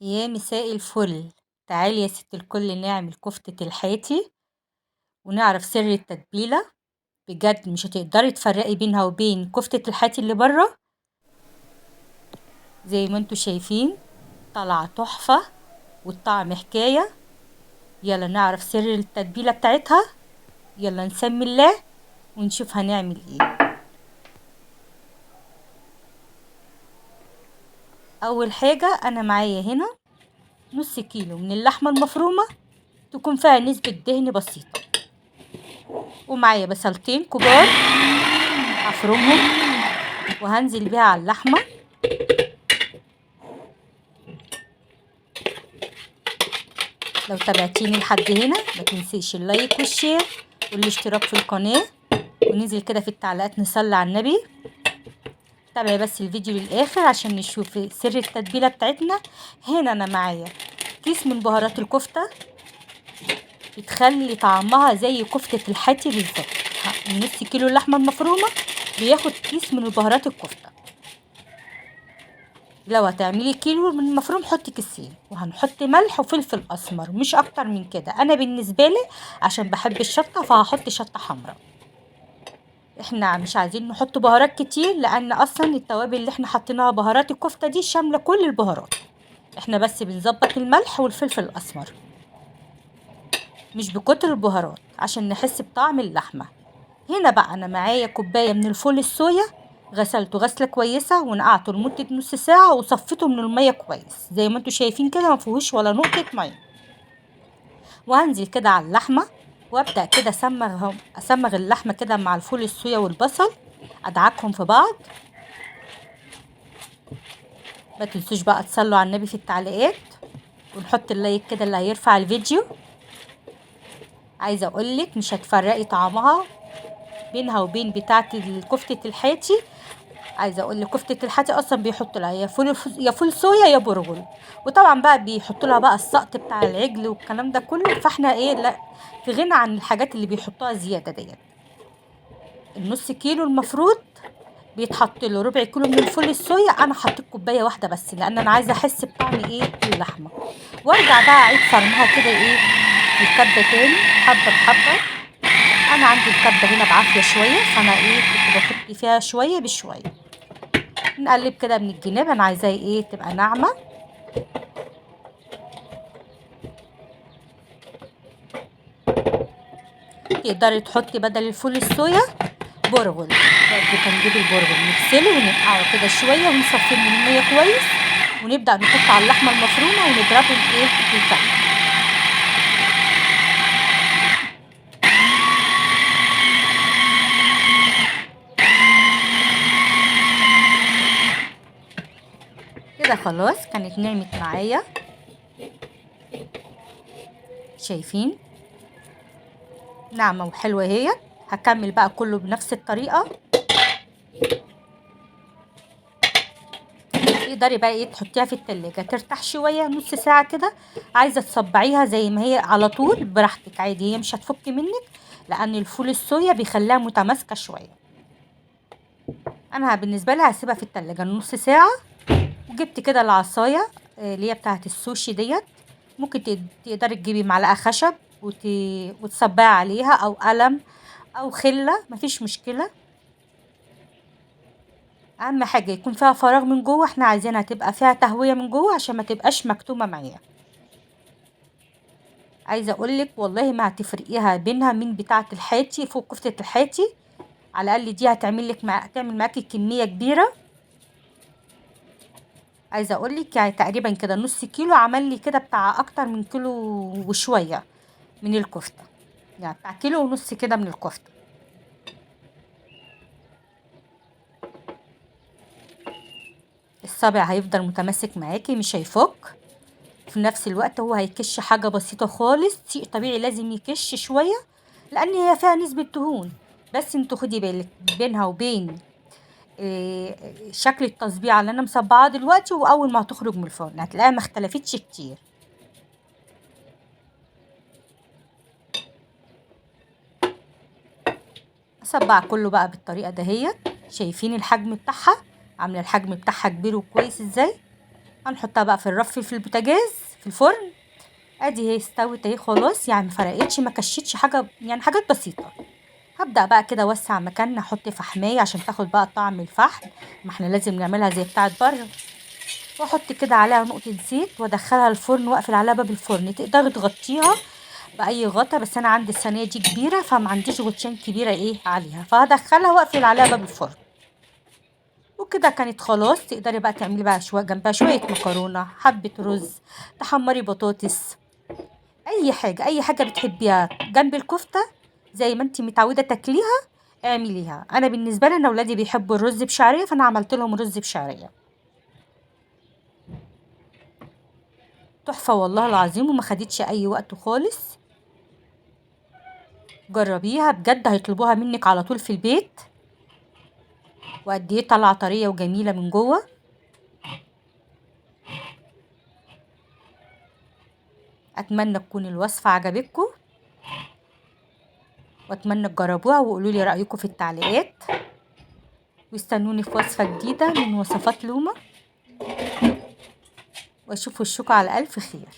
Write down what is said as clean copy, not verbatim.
يا مساء الفل. تعالي يا ست الكل نعمل كفتة الحاتي ونعرف سر التتبيلة. بجد مش هتقدري تفرقي بينها وبين كفتة الحاتي اللي بره. زي ما انتوا شايفين طالعة تحفة والطعم حكاية. يلا نعرف سر التتبيلة بتاعتها، يلا نسمي الله ونشوف هنعمل ايه. اول حاجة انا معايا هنا نص كيلو من اللحمة المفرومة تكون فيها نسبة دهن بسيطة، ومعايا بصلتين كبار هفرمهم وهنزل بيها على اللحمة. لو تابعتيني لحد هنا ما تنسيش ال like وال share والاشتراك في القناة، وننزل كده في التعليقات نصلي على النبي. تابعي بس الفيديو للاخر عشان نشوف سر التتبيله بتاعتنا. هنا انا معايا كيس من بهارات الكفتة بتخلي طعمها زي كفته الحاتي بالظبط. نص كيلو اللحمة المفرومه بياخد كيس من البهارات الكفتة. لو هتعملي كيلو من المفروم حطي كيسين، وهنحط ملح وفلفل اسمر مش اكتر من كده. انا بالنسبة لي عشان بحب الشطه فهحط شطه حمراء. احنا مش عايزين نحط بهارات كتير لان اصلا التوابل اللي احنا حطيناها بهارات الكفتة دي شاملة كل البهارات. احنا بس بنظبط الملح والفلفل الاسمر مش بكتر البهارات عشان نحس بطعم اللحمة. هنا بقى انا معايا كوباية من الفول الصويا، غسلته غسله كويسة ونقعته لمدة نص ساعة وصفيته من المية كويس زي ما انتوا شايفين كده، ما فيهوش ولا نقطة مية. وهنزل كده على اللحمة وابدا كده اسمغ اللحمة كده مع الفول الصويا والبصل، ادعكهم في بعض. ما تنسوش بقى تصلوا على النبي في التعليقات ونحط ال like كده اللي هيرفع الفيديو. عايزه اقولك مش هتفرقي طعمها بينها وبين بتاعه كفته الحاتي. عايزه اقول لك كفته الحاتي اصلا بيحط لها يا فول صويا يا برغل، وطبعا بقى بيحطوا لها بقى السقط بتاع العجل والكلام ده كله، فاحنا ايه لا في غنى عن الحاجات اللي بيحطوها زيادة ديت. النص كيلو المفروض بيتحط له ربع كيلو من الفول الصويا، انا حطيت كوباية واحدة بس لان انا عايزه احس بطعم ايه اللحمة. وارجع بقى اعيد فرمها كده ايه في الكبه تاني حبه بحبه. انا عندي الكبه هنا بعافية شوية فانا ايه كنت بحط فيها شوية بشوية. نقلب كده من الجناب، انا عايزاها ايه تبقى ناعمة. تقدري تحطي بدل الفول الصويا برغل، برضه هنجيب البرغل نغسله وننقعه كده شوية ونصفيه من المية كويس، ونبدا نحط على اللحمة المفرومه ونضربهم ايه في الكبه. كده خلاص كانت نعمت معايا، شايفين ناعمة وحلوه اهي. هكمل بقى كله بنفس الطريقة. تقدري بقى ايه تحطيها في التلاجة ترتاح شوية نص ساعة كده. عايزه تصبعيها زي ما هي على طول براحتك عادي، هي مش هتفك منك لان الفول الصويا بيخليها متماسكة شوية. انا بالنسبة لي هسيبها في التلاجة نص ساعة. وجبت كده العصاية اللي هي بتاعه السوشي ديت، ممكن تقدري تجيبي معلقه خشب وتصبعي عليها او قلم او خله، مفيش مشكلة. اهم حاجة يكون فيها فراغ من جوه، احنا عايزينها تبقى فيها تهوية من جوه عشان ما تبقاش مكتومة معايا. عايزه اقولك والله ما هتفرقيها بينها من بتاعه الحاتي فوق كفته الحاتي، على الاقل دي هتعمل لك تعمل معاكي كمية كبيرة. عايزه اقولك يعني تقريبا كده نص كيلو عمل لي كده بتاع اكتر من كيلو وشوية من الكفتة، يعني بتاع كيلو ونص كده من الكفتة. الصابع هيفضل متماسك معاكي مش هيفك، في نفس الوقت هو هيكش حاجة بسيطة خالص. شيء طبيعي لازم يكش شوية لان هي فيها نسبه دهون، بس انتوا خدي بالك بينها وبين شكل التصبيعه اللي انا مصبعاه دلوقتي، واول ما هتخرج من الفرن هتلاقيها ما اختلفتش كتير. اصبع كله بقى بالطريقة دهيت، شايفين الحجم بتاعها عامله الحجم بتاعها كبير وكويس ازاي. هنحطها بقى في الرف في البوتاجاز في الفرن. ادي هي استوت اهي خلاص، يعني ما فرقتش ما كشتش حاجة، يعني حاجات بسيطة. هبدا بقى كده اوسع مكاننا، احط فحمايه عشان تاخد بقى طعم الفحم، ما احنا لازم نعملها زي بتاعه بره. واحط كده عليها نقطة زيت وادخلها الفرن واقفل عليها باب الفرن. تقدري تغطيها باي غطا، بس انا عندي الصينية دي كبيرة فما عنديش غطيان كبيرة ايه عليها، فهدخلها واقفل عليها باب الفرن. وكده كانت خلاص. تقدري بقى تعملي بقى شوية جنبها شوية مكرونه، حبه رز، تحمري بطاطس، اي حاجة، اي حاجة بتحبيها جنب الكفتة زي ما انت متعوده تاكليها اعمليها. انا بالنسبة لي انا اولادي بيحبوا الرز بشعريه، فانا عملت لهم رز بشعريه تحفة والله العظيم، وما خدتش اي وقت خالص. جربيها بجد هيطلبوها منك على طول في البيت. وقد ايه طالعه طرية وجميلة من جوه. اتمنى تكون الوصفة عجبتكم، واتمنى تجربوها وقولوا لي رايكم في التعليقات، واستنوني في وصفه جديدة من وصفات لومه، واشوف وشكم على الف خير.